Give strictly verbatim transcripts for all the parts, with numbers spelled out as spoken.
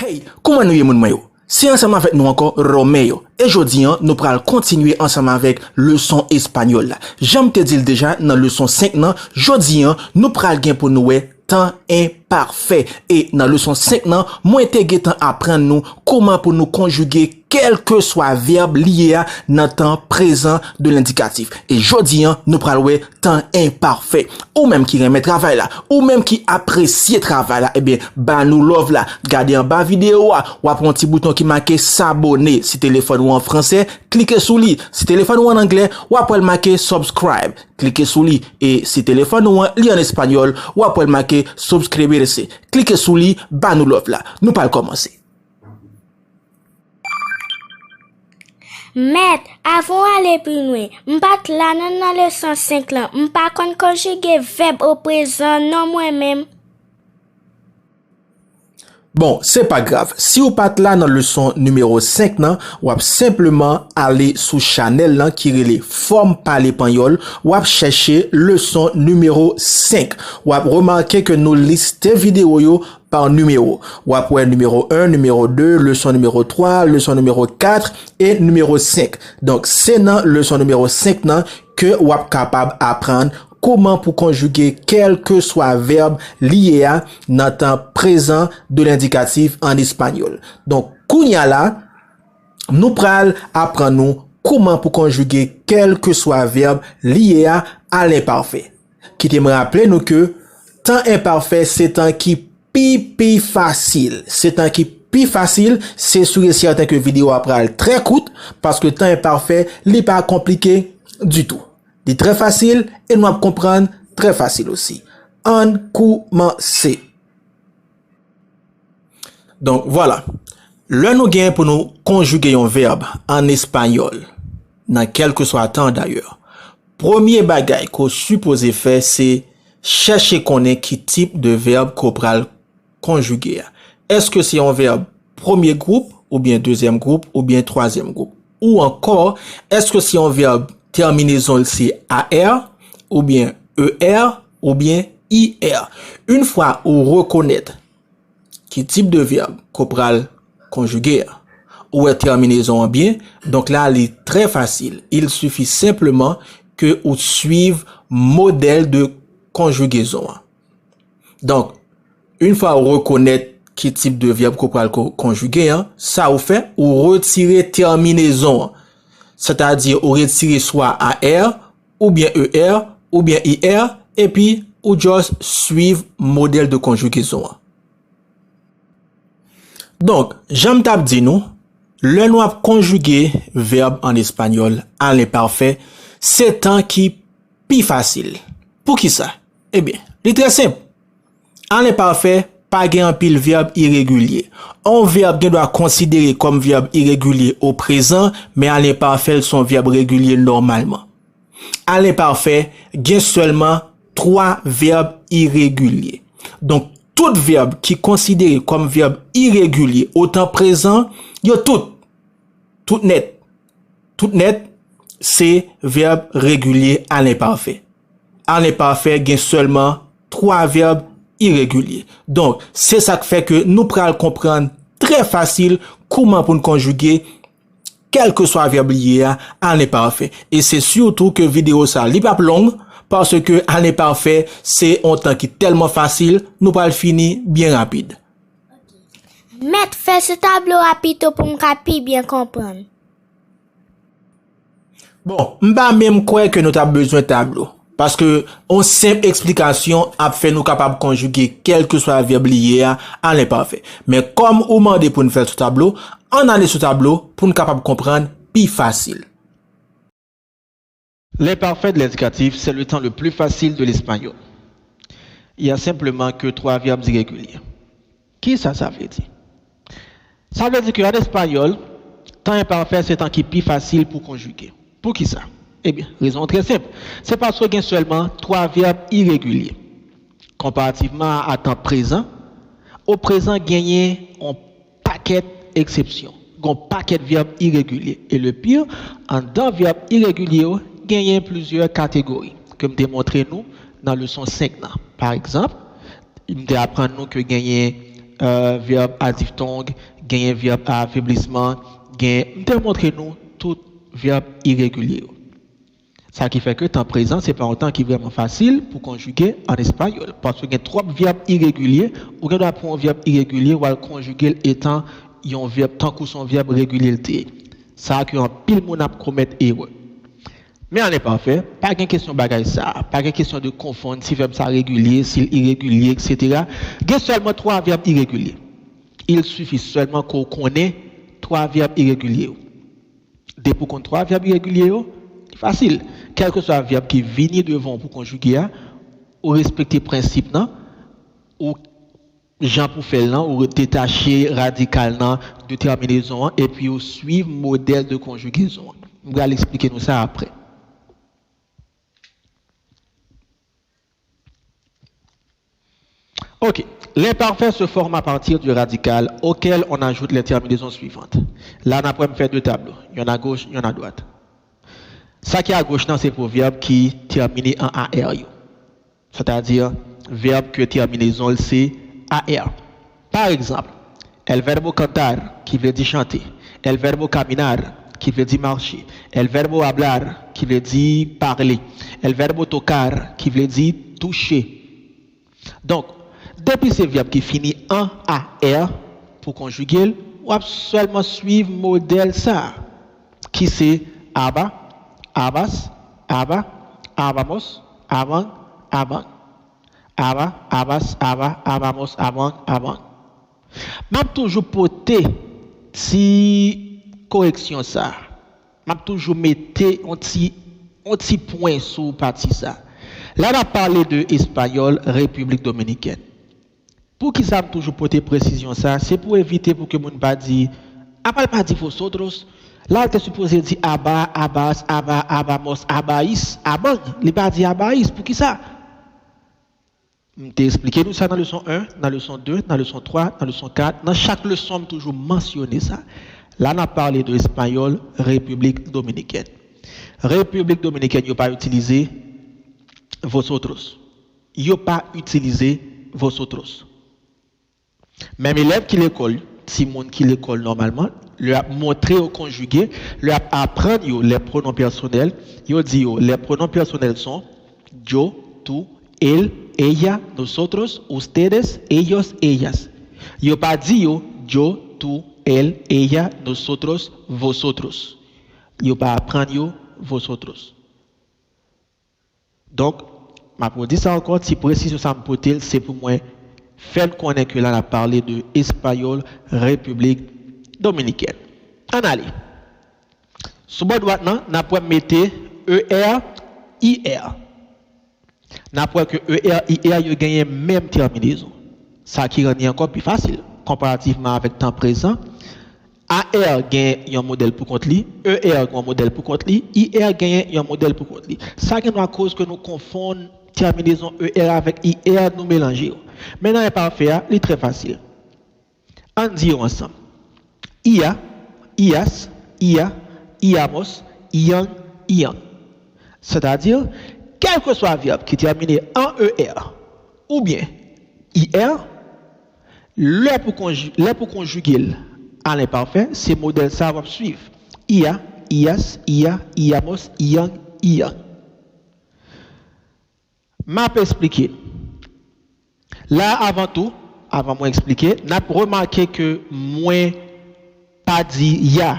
Hey, kòman nou ye, moun mwen yo? Se ansanm avèk nou ankò, Romeyo. E jodi an, nou pral kontinye ansanm avèk leson espanyòl la. Jan m te di l deja nan leson senk nan, jodi an, nou pral gen pou nou wè tan enpafè. E nan leson senk nan, mwen te gentan aprann nou kòman pou nou konjige kèlkeswa vèb li ye a nan tan prezan de lendikatif. E jodi an, nou pral wè tan enpafè. Ou menm ki renmen travay la, ou menm ki apresye travay la, ebyen, ba nou love la. Gade anba videyo a, w ap wè yon ti bouton ki make s'abonner. Si telefòn ou an fransè, klike sou li. Si telefòn ou an anglè, w ap wè l make subscribe. Klike sou li. E si telefòn ou an, li an espanyòl, w ap wè l make suscribirse. Klike sou li, ba nou love la. Nou pral kòmanse. Mèt, avan w ale pi lwen, m pa t la non nan leson senk lan, m pa konn konjige vèb oprezan non mwen menm. Bon, se pa grav. Si w pa t la nan leson nimewo senk nan, w ap senpleman ale sou chanèl lan ki rele Fòm Pale Panyòl, w ap chèche leson nimewo senk. W ap remake ke nou liste videyo yo pa nimewo. W ap wè nimewo en, nimewo de, leson nimewo twa, leson nimewo kat e nimewo senk. Donk, se nan leson nimewo senk nan ke w ap kapab aprann kòman pou konjige kèlkeswa vèb li ye a nan tan prezan de lendikatif an espanyòl. Donk, kounye a la, nou pral aprann nou kòman pou konjige kèlkeswa vèb li ye a a lenpafè. Kite m raple nou ke tan enpafè se tan ki pi, pi fasil. Se tan ki pi fasil, se si w sèten ke videyo a pral trè kout, paske tan enpafè, li pa konplike ditou. Li trè fasil e nou ap konprann trè fasil osi. Ann koumanse. Donk, vwala. Lè nou gen pou nou konjige yon vèb an espanyòl, nan kèlkeswa tan dayè, premye bagay ke w sipoze fè, se chèche konnen ki tip de vèb ke w pral konjige a. Èske se yon vèb premye gwoup, oubyen dezyèm gwoup, oubyen twazyèm gwoup? Ou ankò, èske se yon vèb tèminezon l se A R, oubyen E R, oubyen I R? Yon fwa ou rekonèt ki tip de vèb ke w pral konjige a, ou wè tèminezon an byen, donk la, li trè fasil. Il suffit simplement ke ou swiv modèl de konjigezon an. Donk, yon fwa ou rekonèt ki tip de vèb ke w pral ko-, konjige an, sa ou fè, ou retire tèminezon an. Sètadi, ou retire swa A R, oubyen E R, oubyen I R, epi ou just swiv modèl de konjigezon an. Donk, jan m t ap di nou, lè nou ap konjige vèb an espanyòl a lenpafè, se tan ki pi fasil. Poukisa? Ebyen, li trè senp. A lenpafè, pa gen anpil vèb iregilye. Yon vèb gen dwa konsidere kòm vèb iregilye oprezan, men a lenpafè, l se yon vèb regilye nòmalman. A lenpafè, gen sèlman twa vèb iregilye. Donk, tout vèb ki konsidere kòm vèb iregilye o tan prezan, yo tout, tout nèt, tout nèt, se vèb regilye a lenpafè. A lenpafè gen sèlman twa vèb iregilye. Donk, se sa k fè ke nou pral konprann trè fasil kòman pou n konjige kèlkeswa vèb li ye a, a lenpafè. E se sitou ke videyo sa, li p ap long, paske a lenpafè, se yon tan ki tèlman fasil, nou pral fini byen rapid. Mèt, fè sou tablo a pito pou m ka pi byen konprann. Bon, m pa menm kwè ke nou t ap bezwen tablo. Paske yon senp eksplikasyon ap fè nou kapab konjige kèlkeswa vèb li ye a, a lenpafè. Men kòm ou mande pou n fè l sou tablo, ann ale sou tablo pou n kapab konprann pi fasil. L'imparfait de l'indicatif, c'est le temps le plus facile de l'espagnol. Il y a simplement que trois verbes irréguliers. Kisa sa vle di? Sa vle di ke an espanyòl, tan enpafè se tan ki pi fasil pou konjige. Poukisa? Ebyen, rezon an trè senp. Se paske gen sèlman twa vèb iregilye. Konparativman a tan prezan, o prezan genyen yon pakèt eksepsyon. Gen yon pakèt vèb iregilye. E le pire, anndan vèb iregilye yo, genyen plizyè kategori ke m te montre nou nan leson senk nan. Pa egzanp, m te aprann nou ke genyen euh, vèb a diftong, genyen vèb a afeblisman, gen, m te montre nou tout vèb iregilye yo. Sa ki fè ke tan prezan, se pa yon tan ki vrèman fasil pou konjige an espayòl. Paske gen twòp vèb iregilye, ou gen dwa pran yon vèb iregilye, w al konjige l etan yon vèb, tankou se yon vèb regilye l te ye. Sa a ke anpil moun ap komèt erè. Men an enpafè, pa gen kesyon bagay sa a, pa gen kesyon de konfonn si vèb sa a regilye, si l iregilye, etsetera. Gen sèlman twa vèb iregilye. Il suffit sèlman ke w konnen twa vèb iregilye yo. Depi w konn twa vèb iregilye yo, li fasil. Kèlkeswa vèb ki vini devan w pou konjige a, ou respekte prensip nan, ou jan pou fè l lan, ou detache radikal nan de tèminezon an, epi ou swiv modèl de konjigezon an. M pral eksplike nou sa apre. Ok. L'imparfait se forme à partir du radical auquel on ajoute les terminaisons suivantes. La, n ap wè m fè de tablo, yonn a goch, yonn a dwat. Sa ki a goch lan, se pou vèb ki tèmine an A R yo. Sètadi, vèb ke tèminezon l se A R. Pa egzanp, el verbo cantar, ki vle di chante. El verbo caminar, ki vle di mache. El verbo hablar, ki vle di pale. El verbo tocar, ki vle di touche. Donk, depi se vèb ki fini an A R pou konjige l, w ap sèlman swiv modèl sa a, ki se aba, abas, aba, abamos, aban, aban, aba, abas, aba, abamos, aban, aban. M ap toujou pote ti koreksyon sa a. M ap toujou mete yon ti, yon ti pwen sou pati sa a. La n ap pale de espayòl Repiblik Dominikèn. Poukisa m toujou pote presizyon sa a? Se pou evite pou ke moun pa di, apa l pa di vosotros? La l te sipoze di aba, abas, aba, abamos, abais, aban. Li pa di abais. Poukisa? M te eksplike nou sa nan leson en, nan leson de, nan leson twa, nan leson kat. Nan chak leson, m toujou mansyone sa. La, n ap pale de espayòl Repiblik Dominikèn. Repiblik Dominikèn, yo pa itilize vosotros. Yo pa itilize vosotros. Menm elèv ki lekòl, timoun ki lekòl nòmalman, lè y ap montre yo konjige, lè y ap aprann yo les pronoms personnels, yo di yo, les pronoms personnels sont yo, tú, él, ella, nosotros, ustedes, ellos, ellas. Yo pa di yo yo, tú, él, ella, nosotros, vosotros. Yo pa aprann yo vosotros. Donk, m ap redi sa ankò, ti presizyon sa m pote l, se pou mwen fè n konnen ke la n ap pale de espayòl Repiblik Dominikèn. Ann ale. Sou bò dwat lan, n ap wè m mete E R, I R. N ap wè ke E R, I R yo genyen menm tèminezon. Sa ki rann li ankò pi fasil, konparativman avèk tan prezan. A R gen yon modèl pou kont li, E R gen yon modèl pou kont li, I R genyen yon modèl pou kont li. Sa gen dwa koz ke nou konfonn tèminezon E R avèk I R, nou melanje yo. Men nan enpafè a, li trè fasil. Ann di yo ansanm. Ia, ias, ia, iamos, iang, iang. Sètadi, kèlkeswa vèb ki tèmine an E R oubyen I R, lè pou konji-, lè pou konjige l a lenpafè, se modèl sa a w ap swiv. Ia, ias, ia, iamos, iang, iang. M ap eksplike. La, avan tou, avan mwen eksplike, n ap remake ke mwen pa di ya,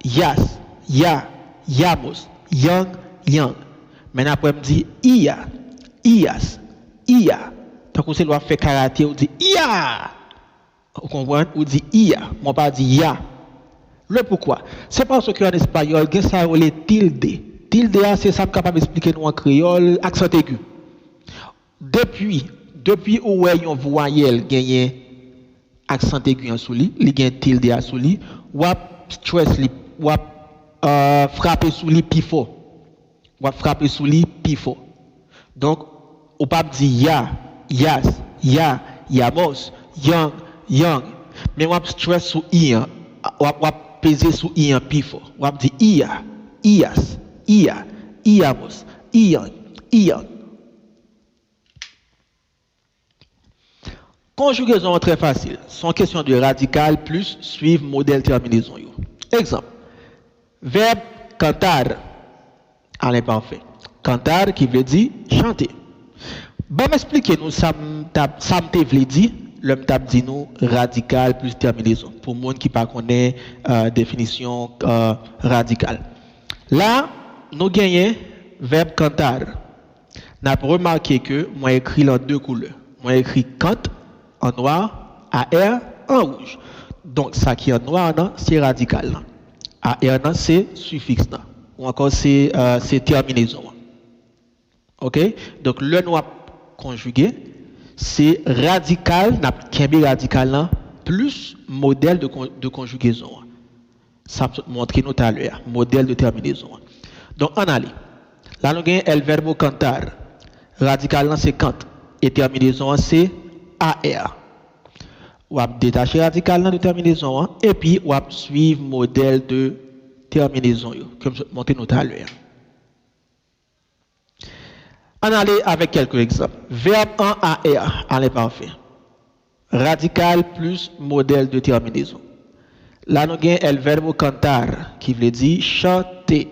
yas, ia, iamos, iang, iang. Men n ap wè m di ia, ias, ia. Tankou se lè w ap fè karate, ou di ia! Ou konprann? Ou di ia, men w pa di ya. Le poukwa? Se paske an espayòl, gen sa yo rele tilde. Tilde a, se sa m kapab eksplike nou an kreyòl, aksan egi. Depi, depi ou wè yon vwayèl genyen aksan egi an sou li, li gen tilde a sou li, w ap stress li, w ap, euh, frape sou li pi fò. W ap frape sou li pi fò. Donk, ou p ap di ya, yas, ia, iamos, iang, iang. Men w ap stress sou i an. W ap, w ap peze sou i an pi fò. W ap di ia, ias, ia, iamos, iang, iang. Konjigezon an trè fasil. Se yon kesyon de radikal plis swiv modèl tèminezon yo. Egzanp, vèb cantar a lenpafè. Cantar ki vle di chante. Ban m eksplike nou sa m t ap, sa m te vle di lè m t ap di nou radikal plis tèminezon. Pou moun ki pa konnen uh, definisyon uh, radikal. La, nou genyen vèb cantar. N ap remake ke mwen ekri l an de koulè. Mwen ekri kant an nwa, A R an wouj. Donk, sa ki an nwa nan, se radikal nan. A R nan, se sifiks nan. Ou ankò, se uh, se tèminezon an. Ok? Donk, lè nou ap konjige, se radikal, n ap kenbe radikal nan, plis modèl de, de konjigezon an. Sa m sot montre nou talè a, modèl de tèminezon an. Donk, ann ale. La, nou gen el verbo cantar. Radikal lan se kant. E tèminezon an se A R. W ap detache radikal lan de tèminezon an, epi w ap swiv modèl de tèminezon yo, ke m sot montre nou talè a. Ann ale avèk kèlke egzanp. Vèb an A R a lenpafè. Radikal plis modèl de tèminezon. La nou gen el verbo cantar, ki vle di chante.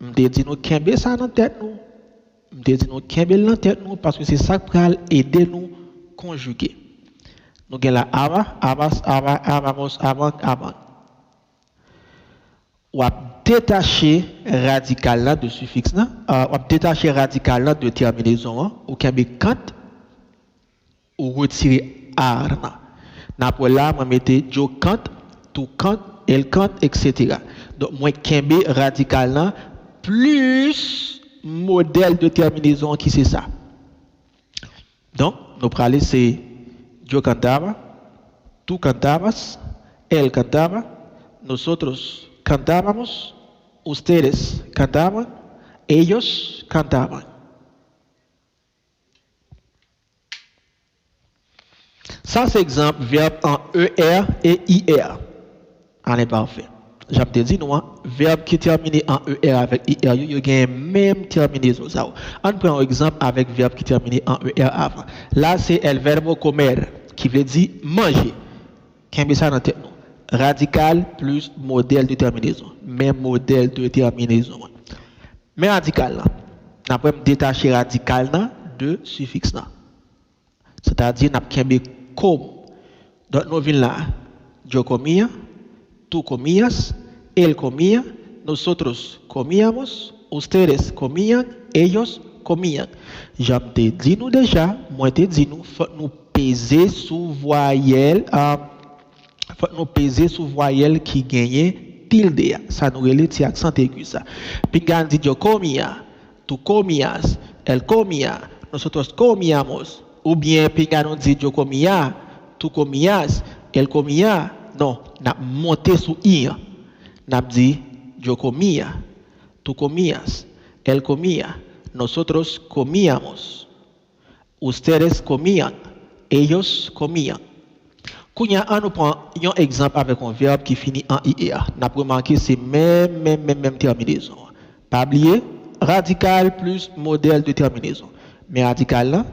M te di nou kenbe sa nan tèt nou. M te di nou kenbe l nan tèt nou, paske se sa k pral ede nou konjige. Nou gen la aba, abas, aba, abamos, aban, aban. W ap detache radikal la de sifiks nan, w ap detache radikal la de tèminezon an, ou kenbe kant, ou retire ar nan. N ap wè la, mwen mete yo kant, tou kant, el kant, etsetera. Donk, mwen kenbe radikal la plis modèl de tèminezon an ki se sa. Donk, nou prale se yo cantaba, tú cantabas, él cantaba, nosotros cantábamos, ustedes cantaban, ellos cantaban. Sa se egzanp vèb an E R e I R. A lenpafè. Jan m te di nou an, vèb ki tèmine an E R avèk I R yo, yo genyen menm tèminezon sa yo. Ann pran yon egzanp avèk vèb ki tèmine an E R avan. La se el verbo comer, ki vle di manje. Kenbe sa nan tèt nou. Radikal plis modèl de tèminezon. Menm modèl de tèminezon an. Men radikal lan. N ap wè m detache radikal nan de sifiks lan. Sètadi n ap kenbe com. Donk nou vin la. Yo comía, tú comías, él comía, nosotros comíamos, ustedes comían, ellos comían. Jan m te di nou deja, mwen te di nou, fòk nou peze sou vwayèl, ah, fòk nou peze sou vwayèl ki genyen tilde a. Sa nou rele ti aksan egi sa. Pinga n di yo comía, tú comías, él comía, nosotros comíamos. Oubyen pinga nou di yo comía, tú comías, él comía. Non, n ap monte sou i an. N ap di yo comía, tú comías, él comía, nosotros comíamos, ustedes comían, ellos comían. Kounye a, ann nou pran yon egzanp avèk yon vèb ki fini an I R. N ap remake se menm, menm, menm, menm tèminezon an. Pa bliye, radikal plis modèl de tèminezon. Men radikal lan,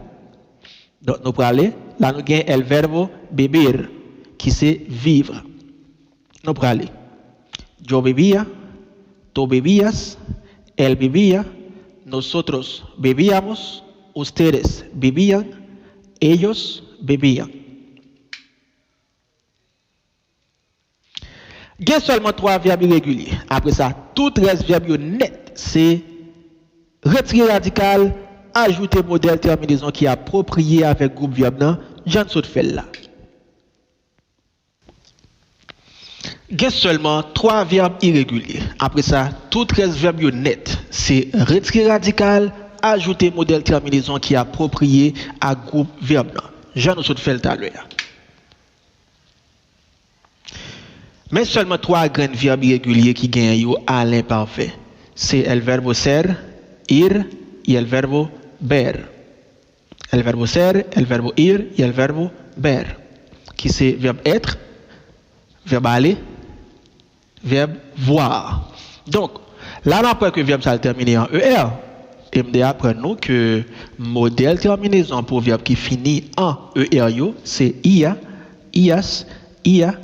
donk nou prale, la nou gen el verbo beber, ki se vivre. Nou prale. Yo bebía, tú bebías, él bebía, nosotros bebíamos, ustedes bebían, ellos bebían. Gen sèlman twa vèb iregilye. Apre sa, tout rès vèb yo nèt se retire radikal, ajoute modèl tèminezon ki apwopriye avèk gwoup vèb nan, jan n sot fè l la. Gen sèlman twa vèb iregilye. Apre sa, tout rès vèb yo nèt se retire radikal, ajoute modèl tèminezon ki apwopriye ak gwoup vèb nan, jan nou sot fè l talè a. Men sèlman twa grenn vèb iregilye ki genyen yo a lenpafè. Se el verbo ser, ir y el verbo ver. El verbo ser, el verbo ir y el verbo ver. Ki se vèb être, vèb aller, vèb voir. Donk, la n ap wè ke vèb sa a tèmine an E R. E m te aprann nou ke modèl tèminezon pou vèb ki fini an E R yo, se ia, ias, ia,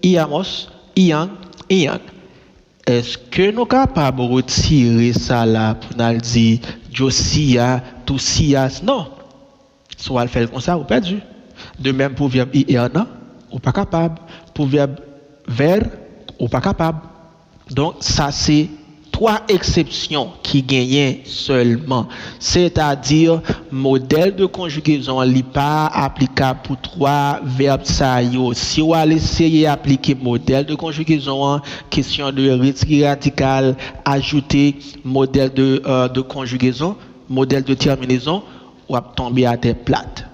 iamos, iang, iang. Èske nou kapab retire sa la pou n al di Josia, Tousias? Non. Si w al fè l konsa, ou pèdi. De menm pou vèb I R nan, ou pa kapab. Pou vèb ver, ou pa kapab. Donk, sa se twa eksepsyon ki genyen sèlman. Sètadi, modèl de konjigezon an, li pa aplikab pou twa vèb sa yo. Si w al eseye aplike modèl de konjigezon an, kesyon de retire radikal, ajoute, modèl de, euh, de konjigezon, modèl de tèminezon, w ap tonbe atè plat.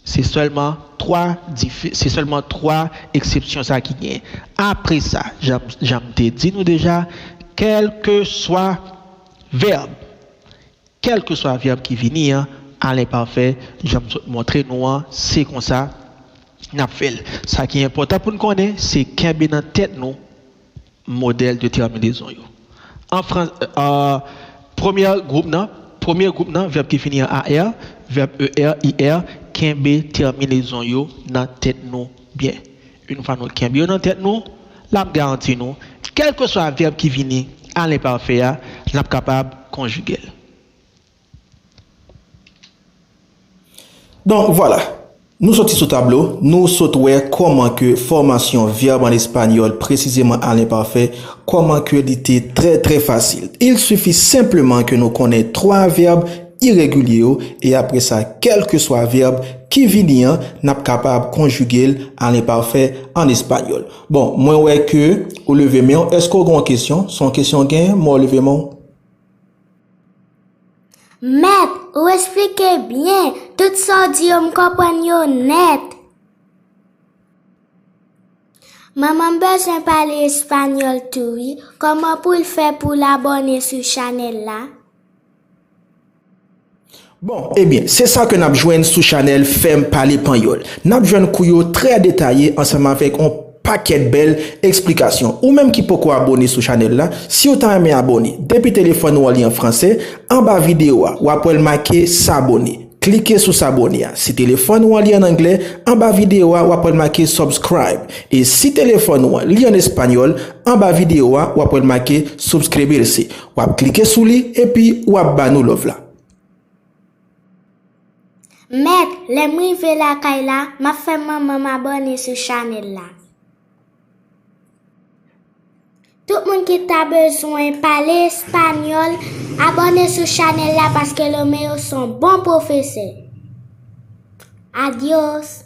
Se sèlman twa dife-, se sèlman twa eksepsyon sa ki genyen. Apre sa, jan, jan m te di nou deja, kèlkeswa vèb, kèlkeswa vèb ki vini an, a lenpafè, jan m sot montre nou an, se konsa n ap fè l. Sa ki enpòtan pou n konnen, se kenbe nan tèt nou modèl de tèminezon yo. An fran-, euh, premye gwoup nan, premye gwoup nan, vèb ki fini an A R, vèb E R, I R, kenbe tèminezon yo nan tèt nou byen. Yon fwa nou kenbe yo nan tèt nou, l ap garanti nou, kèlkeswa vèb ki vini a lenpafè a, n ap kapab konjige l. Donk, vwala. Nou soti sou tablo, nou sot wè kòman ke fòmasyon vèb an espanyòl, presizeman a lenpafè, kòman ke li te trè, trè fasil. Il suffit simplement ke nou konnen twa vèb iregilye yo, e apre sa, kèlkeswa vèb ki vini an, n ap kapab konjige l a lenpafè an espanyòl. Bon, mwen wè ke ou leve men w. Èske w gen yon kesyon? Se yon kesyon w genyen? Mwen w leve men w. Mèt, ou esplike byen. Tout sa w di yo, m konprann yo nèt. Manman m bezwen pale espanyòl tou, wi. Kòman pou l fè pou l abòne sou chanèl la? Bon, ebyen, se sa ke n ap jwenn sou chanèl Fè m pale panyòl. N ap jwenn kou yo trè detaye ansanm avèk yon pakèt bèl eksplikasyon. Ou menm ki poko abòne sou chanèl la, si w ta renmen abòne, depi telefòn ou an li an fransè, anba videyo a, w ap wè l make s'abonner. Klike sou s'abonner a. Si telefòn ou an li an anglè, anba videyo a, w ap wè l make subscribe. E si telefòn ou an li an espanyòl, anba videyo a, w ap wè l make suscribirse. W ap klike sou li, epi w ap ba nou love la. Mèt, lè m rive lakay la, m ap fè manman m abòne sou chanèl la. Tout moun ki ta bezwen pale espanyòl, abòne sou chanèl la paske Lomeo se yon bon pwofesè. Adios!